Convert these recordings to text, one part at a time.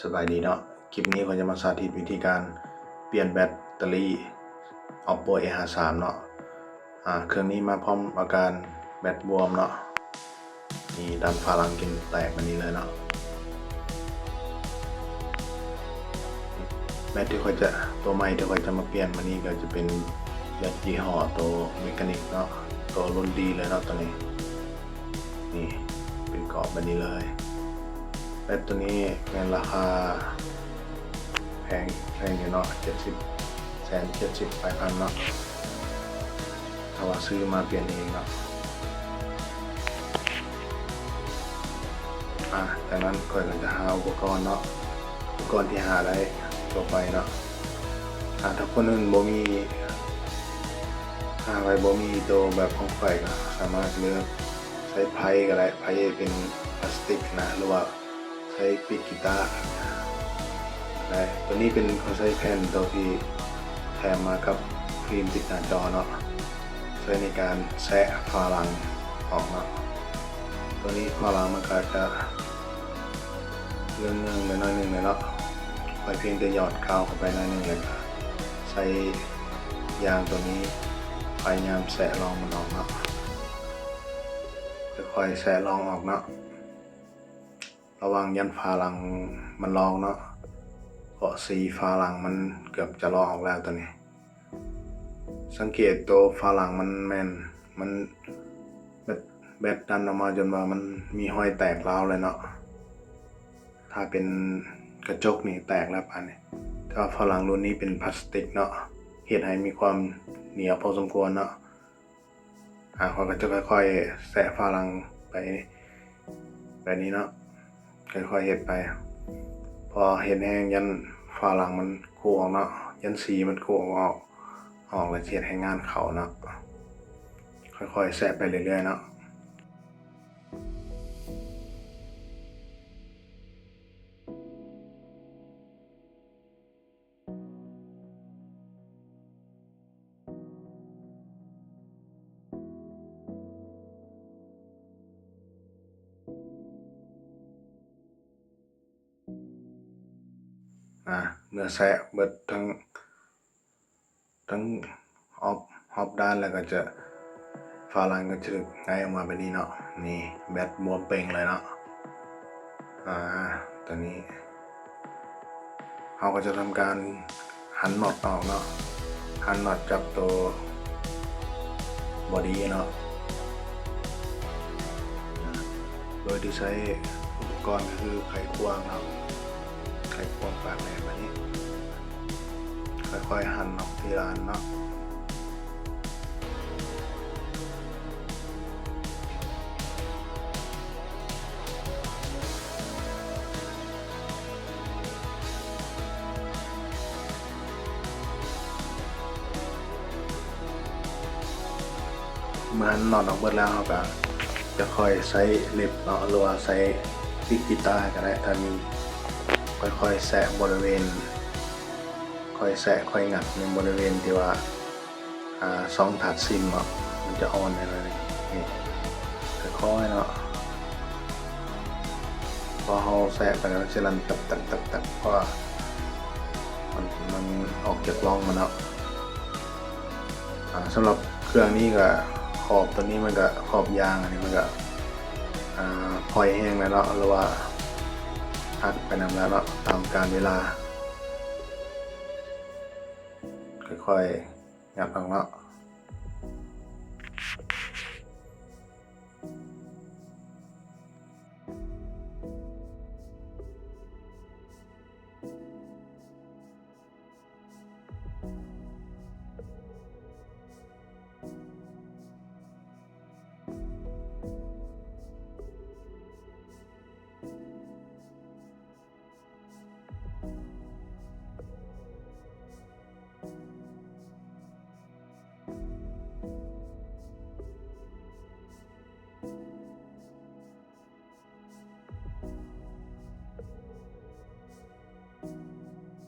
ສະບາຍດີເນາະ, ຄລິບນີ້ຂ້ອຍຈະມາສາທິດວິທີການປ່ຽນແບັດເຕີຣີ Oppo A ຫ້າສາມເນາະ. ອາ ເຄື່ອງນີ້ມາພ້ອມອາການແບັດບວມເນາະ. ນີ້ ດ້ານຝາຫຼັງກິນແຕກມານີ້ເລີຍເນາະ. ແບັດທີ່ຂ້ອຍຈະ ຕົວໃໝ່ທີ່ຂ້ອຍຈະມາປ່ຽນມື້ນີ້ກໍຈະເປັນແບັດຍີ່ຫໍ້ໂຕເມການິກເນາະ, ໂຕລຸ້ນດີເລີຍເນາະ ໂຕນີ້. ນີ້ ເປັນກອບແບບນີ້ເລີຍ. ແບັດໂຕນີ້ແມ່ນລາຄາແພງ ແພງຢູ່ເນາະ, ເຈັດສິບ ແສນເຈັດສິບປາຍພັນເນາະ ຖ້າວ່າຊື້ມາປ່ຽນເອງເນາະ. ອາ ຈາກນັ້ນຂ້ອຍກໍຈະຫາອຸປະກອນເນາະ, ອຸປະກອນທີ່ຫາໄດ້ທົ່ວໄປເນາະ. ອາ ຖ້າຄົນອື່ນບໍ່ມີ ຖ້າໃຜບໍ່ມີໂຕແບບຂອງຂ້ອຍ ກໍສາມາດເລືອກໃຊ້ໄພກໍໄດ້, ໄພເປັນພລາສຕິກນະ ຫຼືວ່າໃຊ້ປີກກີຕາໄດ້. ໂຕນີ້ເປັນ ຂ້ອຍໃຊ້ແຜ່ນໂຕທີ່ແຖມມາກັບຟີມຕິດໜ້າຈໍເນາະ, ໃຊ້ໃນການແຊະຝາຫຼັງອອກເນາະ. ໂຕນີ້ຝາຫຼັງມັນກໍຈະ ເລື່ອງເງືອງໄປໜ້ອຍໜຶ່ງແຫຼະເນາະ. ຂ້ອຍພຽງແຕ່ຫຍອດກາວເຂົ້າໄປໜ້ອຍໜຶ່ງ ແລ້ວກໍໃຊ້ຢາງໂຕນີ້ພະຍາຍາມແຊະລອງມັນອອກເນາະ, ຄ່ອຍໆແຊະລອງອອກເນາະ. ລະວັງຢ້ານຝາຫຼັງມັນລອກເນາະ, ເພາະສີຝາຫຼັງມັນເກືອບຈະລອກອອກແລ້ວໂຕນີ້. ສັງເກດໂຕຝາຫຼັງມັນແມ່ນ ມັນແບັດ ແບັດດັນອອກມາຈົນວ່າມັນມີຮອຍແຕກລາວເລີຍເນາະ. ຖ້າເປັນກະຈົກນີ້ແຕກແລ້ວປານນີ້, ແຕ່ວ່າຝາຫຼັງລຸ້ນນີ້ເປັນພລາສຕິກເນາະ, ເຮັດໃຫ້ມີຄວາມໜຽວພໍສົມຄວນເນາະ. ອາ ຂ້ອຍກໍຈະຄ່ອຍໆແຊະຝາຫຼັງໄປແບບນີ້ເນາະ, ຄ່ອຍໆເຮັດໄປ. ເພາະເຮັດແຮງຢ້ານຝາຫຼັງມັນຄຸອອກເນາະ, ຢ້ານສີມັນຄຸອອກ ອອກ ແລ້ວຊິເຮັດໃຫ້ງານເຂົ້າເນາະ. ຄ່ອຍໆແຊະໄປເລື້ອຍໆເນາະ. ອາ ເມື່ອແຊະເບິດທັງ ທັງຮອບ ຮອບດ້ານແລ້ວກໍຈະ ຝາຫຼັງກໍຈະໄງ່ອອກມາແບບນີ້ເນາະ. ນີ້ ແບັດບວມເປ່ງເລີຍເນາະ. ອາ ຕອນນີ້ເຮົາກໍຈະທຳການຫັນນັອດອອກເນາະ, ຫັນນັອດກັບໂຕ body ເນາະ, ໂດຍທີ່ໃຊ້ອຸປະກອນກໍຄືໄຂຄວງເນາະ, ໄຂຄວງປາກແຫຼມແບບນີ້. ຄ່ອຍໆຫັນອອກທີລະອັນເນາະ. ເມື່ອຫັ້ນນັອດອອກເບິດແລ້ວ ເຮົາກະຈະຄ່ອຍໃຊ້ເລັບເນາະ ຫຼືວ່າໃຊ້ປີກກີຕາກະໄດ້ ຖ້າມີ ຄ່ອຍໆແຊະບໍລິເວນ ຄ່ອຍແຊະຄ່ອຍງັດໃນບໍລິເວນທີ່ວ່າ ອາ ຊ່ອງຖາດຊິມເນາະ ມັນຈະອ່ອນແນ່ໜ້ອຍໜຶ່ງ. ນີ້ ຄ່ອຍໆເນາະ ພໍເຮົາແຊະໄປແລ້ວ ມັນຊິລັນຕັກໆໆ ເພາະວ່າມັນ ມັນອອກຈາກຮ່ອງມັນເນາະ. ອາ ສຳລັບເຄື່ອງນີ້ກະ ຂອບໂຕນີ້ມັນກະ ຂອບຢາງອັນນີ້ມັນກະ ອາ ພອຍແຮງແລ້ວເນາະ ຫຼືວ່າຫັກໄປນຳແລ້ວເນາະ ຕາມການເວລາ. ຄ່ອຍໆ ຫຍັບອອກເນາະ.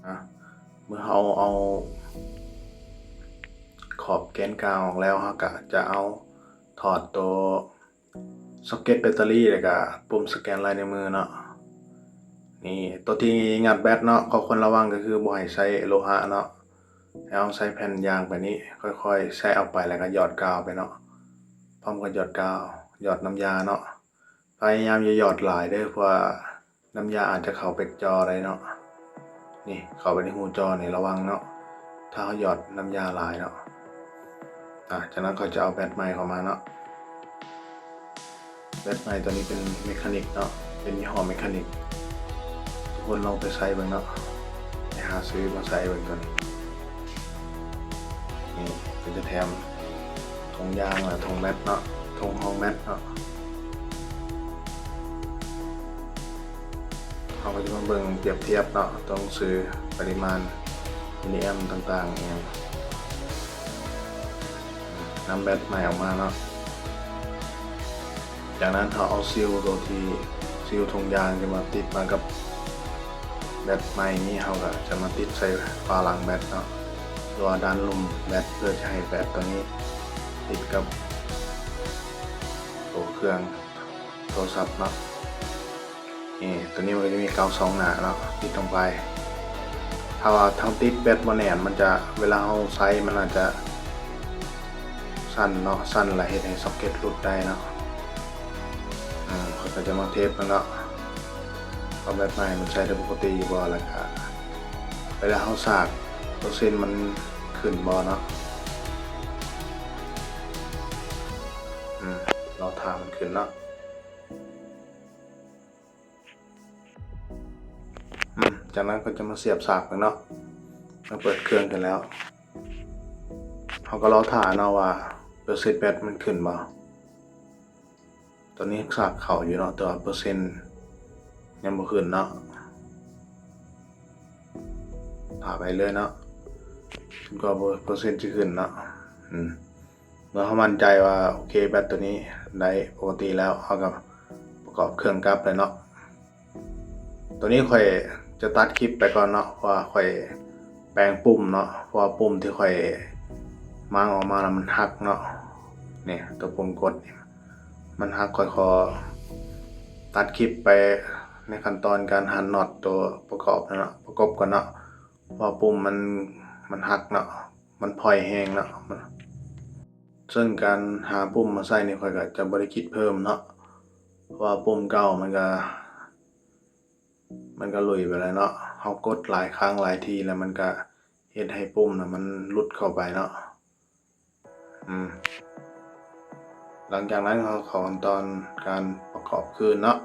ອະ ເມື່ອເຮົາເອົາຂອບແກນກາງອອກແລ້ວ ເຮົາກະຈະເອົາ ຖອດໂຕ ຊັອກເກັດແບັດເຕີຣີ ແລ້ວກະປຸ່ມສະແກນລາຍນິ້ວມືເນາະ. ນີ້ ຕົວທີ່ງັດແບັດເນາະ ຂໍ້ຄວນລະວັງກໍຄືບໍ່ໃຫ້ໃຊ້ໂລຫະເນາະ, ໃຫ້ເຮົາໃຊ້ແຜ່ນຢາງແບບນີ້ ຄ່ອຍໆແຊະອອກໄປ ແລ້ວກໍຫຍອດກາວໄປເນາະ, ພ້ອມກັບຫຍອດກາວ ຫຍອດນ້ຳຢາເນາະ. ພະຍາຍາມຢ່າຫຍອດຫຼາຍເດີ້ ເພາະວ່ານ້ຳຢາອາດຈະເຂົ້າໄປຈໍໄດ້ເນາະ. ນີ້ ເຂົ້າໄປໃນຮູຈໍນີ້ ລະວັງເນາະ ຖ້າເຮົາຫຍອດນ້ຳຢາຫຼາຍເນາະ. ອາ ຈາກນັ້ນເຂົາຈະເອົາແບັດໃໝ່ເຂົ້າມາເນາະ. ແບັດໃໝ່ຕົວນີ້ເປັນເມຄານິກເນາະ ເປັນຍີ່ຫໍ້ເມຄານິກ. ທຸກຄົນລອງໄປໃຊ້ເບິ່ງເນາະ ໄປຫາຊື້ມາໃຊ້ເບິ່ງຕົວນີ້. ນີ້ເພິ່ນຈະແຖມຖົງຢາງ ແລະ ຖົງແບັດເນາະ ຖົງຮອງແບັດເນາະ. ເຮົາກໍຈະມາເບິ່ງປຽບທຽບເນາະ ຕົວໜັງສື ປະລິມານ ມິນລີແອມຕ່າງໆ ອີ່ຫຍັງ ນຳແບັດໃໝ່ອອກມາເນາະ. ຈາກນັ້ນເຮົາເອົາຊີວໂຕທີ່ ຊີວຖົງຢາງທີ່ມາຕິດມາກັບແບັດໃໝ່ນີ້ ເຮົາກໍຈະມາຕິດໃສ່ຝາຫຼັງແບັດເນາະ ຫຼືວ່າດ້ານລຸ່ມແບັດ ເພື່ອຈະໃຫ້ແບັດໂຕນີ້ຕິດກັບໂຕເຄື່ອງໂທລະສັບເນາະ. ນີ້ ໂຕນີ້ມັນກໍຈະມີກາວສອງໜ້າເນາະ ຕິດລົງໄປ. ຖ້າວ່າເຮົາຕິດແບັດບໍ່ແໜ້ນ ມັນຈະ ເວລາເຮົາໃຊ້ມັນອາດຈະສັ່ນເນາະ ສັ່ນແລ້ວເຮັດໃຫ້ຊັອກເກັດຫຼຸດໄດ້ເນາະ. ອືມ ເຮົາກໍຈະມາເທສເບິ່ງເນາະ ວ່າແບັດໃໝ່ມັນໃຊ້ໄດ້ປົກກະຕິຢູ່ບໍ່ ແລ້ວກໍເວລາເຮົາສາກ ເປີເຊັນມັນຂຶ້ນບໍ່ເນາະ. ອືມ ລໍຖ້າມັນຂຶ້ນເນາະ. ອືມ ຈາກນັ້ນກໍຈະມາສຽບສາກເບິ່ງເນາະ. ເມື່ອເປີດເຄື່ອງຂຶ້ນແລ້ວ ເຮົາກໍລໍຖ້າເນາະວ່າເປີເຊັນແບັດມັນຂຶ້ນບໍ່. ຕອນນີ້ສາກເຂົ້າຢູ່ເນາະ ແຕ່ວ່າເປີເຊັນຍັງບໍ່ຂຶ້ນເນາະ. ຖ້າໄປເລື້ອຍເນາະ ຈົນກວ່າເປີເຊັນຊິຂຶ້ນເນາະ. ອືມ ເມື່ອເຮົາໝັ້ນໃຈວ່າໂອເຄ ແບັດໂຕນີ້ໄດ້ປົກກະຕິແລ້ວ ເຮົາກໍປະກອບເຄື່ອງກັບເລີຍເນາະ. ໂຕນີ້ຂ້ອຍຈະຕັດຄລິບໄປກ່ອນເນາະ ເພາະວ່າຂ້ອຍແປງປຸ່ມເນາະ ເພາະວ່າປຸ່ມທີ່ຂ້ອຍມ້າງອອກມາແລ້ວມັນຫັກເນາະ. ນີ້ ໂຕປຸ່ມກົດນີ້ມັນຫັກ ຂ້ອຍຂໍຕັດຄລິບໄປໃນຂັ້ນຕອນການຫັນນັອດໂຕປະກອບເນາະ ປະກົບກ່ອນເນາະ ເພາະວ່າປຸ່ມມັນ ມັນຫັກເນາະ ມັນຜ່ອຍແຮງເນາະ. ເຊິ່ງການຫາປຸ່ມມາໃສ່ນີ້ ຂ້ອຍກໍຈະບໍ່ໄດ້ຄິດເພີ່ມເນາະ ເພາະວ່າປຸ່ມເກົ່າມັນກໍ ມັນກໍຫຼຸຍໄປແລ້ວເນາະ. ເຮົາກົດຫຼາຍຄັ້ງຫຼາຍທີແລ້ວ ມັນກໍເຮັດໃຫ້ປຸ່ມນະມັນຫຼຸດເຂົ້າໄປເນາະ. ອືມ ຫຼັງຈາກນັ້ນເຮົາເຂົ້າຂັ້ນຕອນການປະກອບຄືນເນາະ.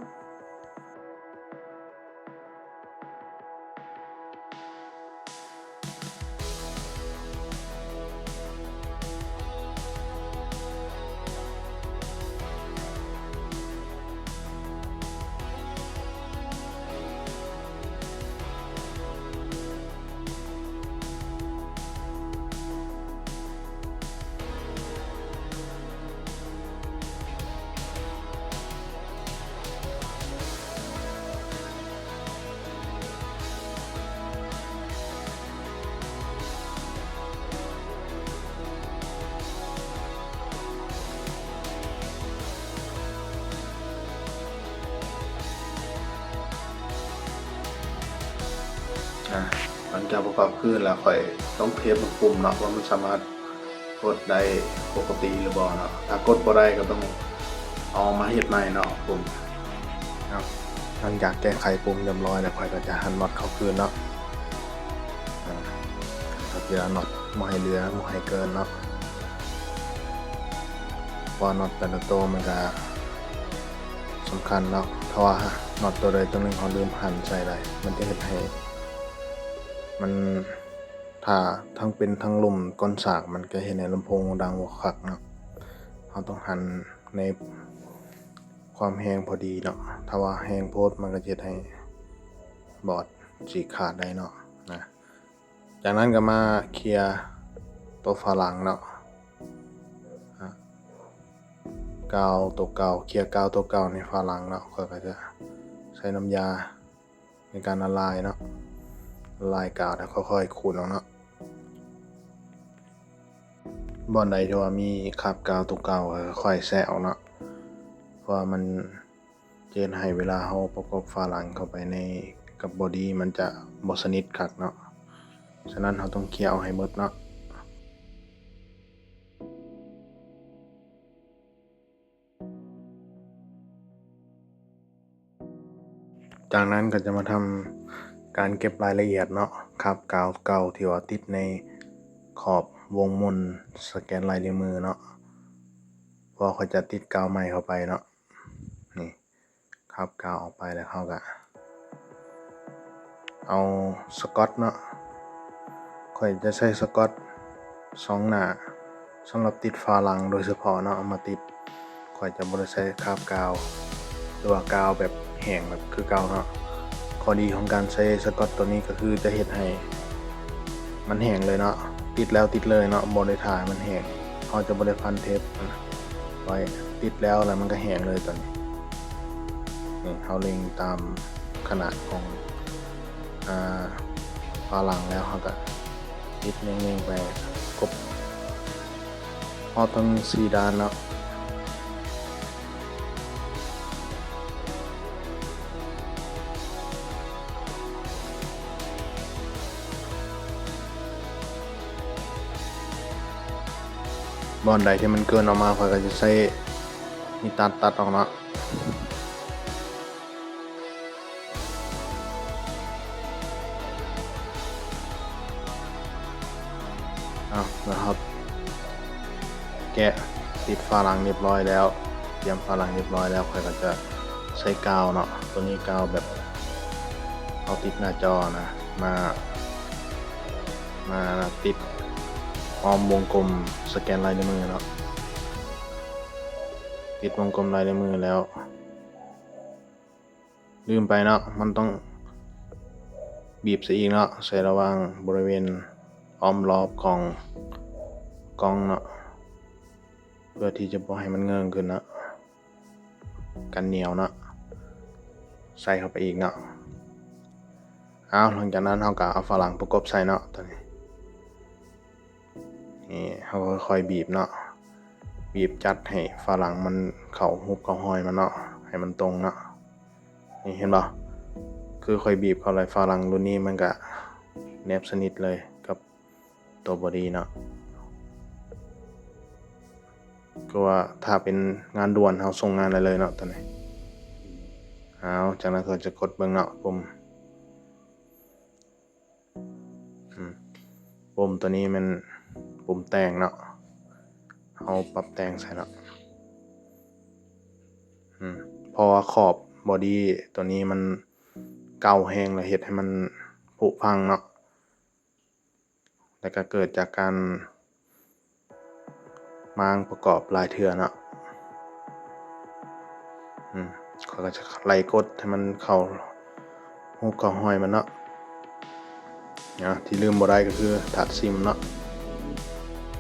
ອາ ຫຼັງຈາກປະກອບຄືນແລ້ວ ຂ້ອຍຕ້ອງເທສເບິ່ງປຸ່ມເນາະ ວ່າມັນສາມາດ ກົດໄດ້ປົກກະຕິຫຼືບໍ່ເນາະ. ຖ້າກົດບໍ່ໄດ້ກໍຕ້ອງເອົາມາເຮັດໃໝ່ເນາະ ປຸ່ມເນາະ. ຫຼັງຈາກແກ້ໄຂປຸ່ມຮຽບຮ້ອຍແລ້ວ ຂ້ອຍກໍຈະຫັນນັອດເຂົ້າຄືນເນາະ. ອາ ກໍເຫຼືອນັອດ ບໍ່ໃຫ້ເຫຼືອ ບໍ່ໃຫ້ເກີນເນາະ ເພາະວ່ານັອດແຕ່ລະໂຕມັນກໍສຳຄັນເນາະ. ຖ້າວ່ານັອດໂຕໃດໂຕໜຶ່ງເຮົາລືມຫັນໃສ່ໄດ້ ມັນຈະເຮັດໃຫ້ມັນ ຖ້າທັງເປັນທັງລົມກົ້ນສາກ ມັນກໍເຮັດໃຫ້ລຳໂພງດັງບໍ່ຄັກເນາະ. ເຮົາຕ້ອງຫັນໃນຄວາມແຮງພໍດີເນາະ. ຖ້າວ່າແຮງໂພດ ມັນກໍຈະເຮັດໃຫ້ບອດສີກຂາດໄດ້ເນາະນະ. ຈາກນັ້ນກໍມາເຄຍໂຕຝາຫຼັງເນາະ. ອາ ກາວໂຕເກົ່າ ເຄຍກາວໂຕເກົ່າໃນຝາຫຼັງເນາະ. ຂ້ອຍກໍຈະໃຊ້ນ້ຳຢາ ໃນການລະລາຍເນາະ, ລະລາຍກາວແລ້ວຄ່ອຍໆຂູດອອກເນາະ. ບ່ອນໃດທີ່ວ່າມີຄາບກາວຕົວເກົ່າກໍຄ່ອຍແຊະອອກເນາະ, ເພາະວ່າມັນຈະເຮັດໃຫ້ເວລາເຮົາປະກົບຝາຫຼັງເຂົ້າໄປໃນ ກັບບໍດີມັນຈະບໍ່ສະໜິດຄັກເນາະ. ສະນັ້ນເຮົາຕ້ອງເຄຍອອກໃຫ້ໝົດເນາະ. ຈາກນັ້ນກໍຈະມາທຳການເກັບລາຍລະອຽດເນາະ, ຄາບກາວເກົ່າທີ່ວ່າຕິດໃນຂອບວົງມົນສະແກນລາຍນິ້ວມືເນາະ, ເພາະວ່າຂ້ອຍຈະຕິດກາວໃໝ່ເຂົ້າໄປເນາະ. ນີ້ ຄາບກາວອອກໄປແລ້ວ ເຮົາກະເອົາສະກອດເນາະ, ຂ້ອຍຈະໃຊ້ສະກອດສອງໜ້າ ສຳລັບຕິດຝາຫຼັງໂດຍສະເພາະເນາະ ເອົາມາຕິດ. ຂ້ອຍຈະບໍ່ໄດ້ໃຊ້ຄາບກາວ ຫຼືວ່າກາວແບບແຫ້ງແບບຄືເກົ່າເນາະ. ຂໍ້ດີຂອງການໃຊ້ສະກອດໂຕນີ້ກໍຄືຈະເຮັດໃຫ້ມັນແຫ້ງເລີຍເນາະ, ຕິດແລ້ວຕິດເລີຍເນາະ, ບໍ່ໄດ້ຖ້າໃຫ້ມັນແຫ້ງ. ເຮົາຈະບໍ່ໄດ້ພັນເທບໄວ້, ຕິດແລ້ວ ແລ້ວມັນກໍແຫ້ງເລີຍຕອນນີ້. ນີ້ ເຮົາເລັງຕາມຂະໜາດຂອງ ອາ ຝາຫຼັງແລ້ວ ເຮົາກໍຕິດເລັງໆໄປ ຄົບຮອບທັງສີ່ດ້ານເນາະ. ບ່ອນໃດທີ່ມັນເກີນອອກມາ ຂ້ອຍກໍຈະໃຊ້ມີດຕັດຕັດອອກເນາະ. ເອົາລະຄັບ ແກະຕິດຝາຫຼັງຮຽບຮ້ອຍແລ້ວ, ຕຽມຝາຫຼັງຮຽບຮ້ອຍແລ້ວ ຂ້ອຍກໍຈະໃຊ້ກາວເນາະ, ໂຕນີ້ກາວແບບເອົາຕິດໜ້າຈໍນະ ມາ ມາຕິດອ້ອມວົງກົມສະແກນລາຍນິ້ວມືເນາະ. ຕິດວົງກົມລາຍນິ້ວມືແລ້ວ ລືມໄປເນາະ, ມັນຕ້ອງບີບໃສ່ອີກເນາະ, ໃສ່ລະຫວ່າງບໍລິເວນອ້ອມລອບຂອງກ່ອງເນາະ, ເພື່ອທີ່ຈະບໍ່ໃຫ້ມັນເຫງິ້ງຂຶ້ນເນາະ, ກັນໜຽວເນາະ, ໃສ່ເຂົ້າໄປອີກເນາະ. ເອົາ ຫຼັງຈາກນັ້ນເຮົາກໍເອົາຝາຫຼັງປະກົບໃສ່ເນາະ ຕອນນີ້. ນີ້ເຮົາກໍຄ່ອຍໆບີບເນາະ, ບີບຈັດໃຫ້ຝາຫຼັງມັນເຂົ້າຮູບເຂົ້າຮອຍມັນເນາະ, ໃຫ້ມັນຕົງເນາະ. ນີ້ເຫັນບໍ່? ຄືຂ້ອຍບີບເຂົ້າໄປ ຝາຫຼັງລຸ້ນນີ້ມັນກະແນບສະໜິດເລີຍກັບຕົວບໍດີເນາະ. ຄືວ່າຖ້າເປັນງານດ່ວນ ເຮົາສົ່ງງານໄດ້ເລີຍເນາະ ຕອນນີ້. ເອົາ ຈາກນັ້ນເຮົາຈະກົດເບິ່ງເນາະ ປຸ່ມ ອືມ ປຸ່ມຕົວນີ້ແມ່ນປຸ່ມແຕ່ງເນາະ, ເຮົາປັບແຕ່ງໃສ່ເນາະ. ອືມ ເພາະວ່າຂອບບໍດີຕົວນີ້ມັນເກົ່າແຮງ ແລ້ວເຮັດໃຫ້ມັນຜຸພັງເນາະ, ແລ້ວກໍເກີດຈາກການ ມ້າງປະກອບຫຼາຍເທື່ອເນາະ. ອືມ ຂ້ອຍກໍຈະໄລ່ກົດໃຫ້ມັນເຂົ້າຮູບເຂົ້າຮອຍມັນເນາະ. ອາ ທີ່ລືມບໍ່ໄດ້ກໍຄືຖາດຊິມເນາະ,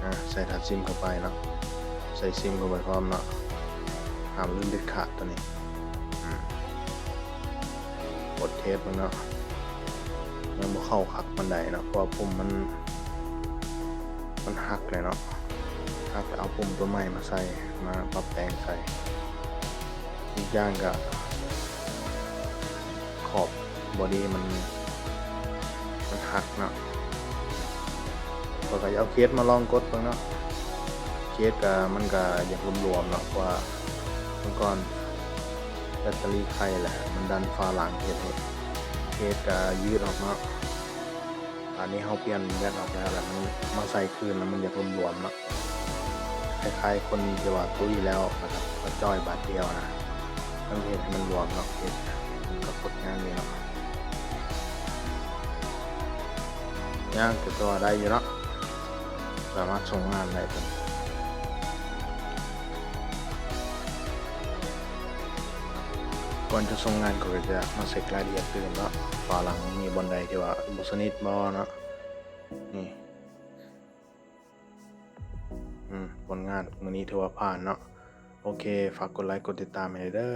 ອາ ໃສ່ຖາດຊິມເຂົ້າໄປເນາະ, ໃສ່ຊິມເຂົ້າໄປພ້ອມເນາະ, ຫ້າມລືມເດັດຂາດຕົວນີ້. ອືມ ກົດເທສເບິ່ງເນາະ, ຍັງບໍ່ເຂົ້າຄັກປານໃດເນາະ ເພາະວ່າປຸ່ມມັນ ມັນຫັກແລ້ວເນາະ, ຫັກແລ້ວເອົາປຸ່ມຕົວໃໝ່ມາໃສ່ ມາປັບແຕ່ງໃສ່. ອີກຢ່າງກະຂອບ ບໍດີມັນ ມັນຫັກເນາະ. ຂ້ອຍກໍເອົາເຄສມາລອງກົດເບິ່ງເນາະ, ເຄສກໍ ມັນກໍຢາກຫຼວມໆເນາະ ເພາະວ່າເມື່ອກ່ອນແບັດເຕີຣີໄຄແຫຼະ ມັນດັນຝາຫຼັງ ເຮັດໃຫ້ເຄສກໍຍືດອອກເນາະ. ອັນນີ້ເຮົາປ່ຽນແບັດອອກແລ້ວ ແລ້ວມັນມາໃສ່ຄືນ ແລ້ວມັນຢາກຫຼວມໆເນາະ, ຄ້າຍໆຄົນທີ່ວ່າຕຸ້ຍແລ້ວ ແລ້ວກໍມາຈ່ອຍບາດດຽວນະ, ມັນເຮັດໃຫ້ມັນຫຼວມເນາະ, ເຮັດ ມັນກໍກົດຍາກຢູ່ເນາະ. ຍາກ ແຕ່ວ່າໄດ້ຢູ່ເນາະ, ສາມາດສົ່ງງານໄດ້. ກ່ອນຈະສົ່ງງານ ຂ້ອຍກໍຈະມາເຊັກລາຍລະອຽດຕື່ມເນາະ, ຝາຫຼັງມີບ່ອນໃດທີ່ວ່າບໍ່ສະໜິດບໍ່ເນາະ. ນີ້ ອືມ ຜົນງານມື້ນີ້ຖືວ່າຜ່ານເນາະ. ໂອເຄ ຝາກກົດໄລກົດຕິດຕາມໃຫ້ເດີ.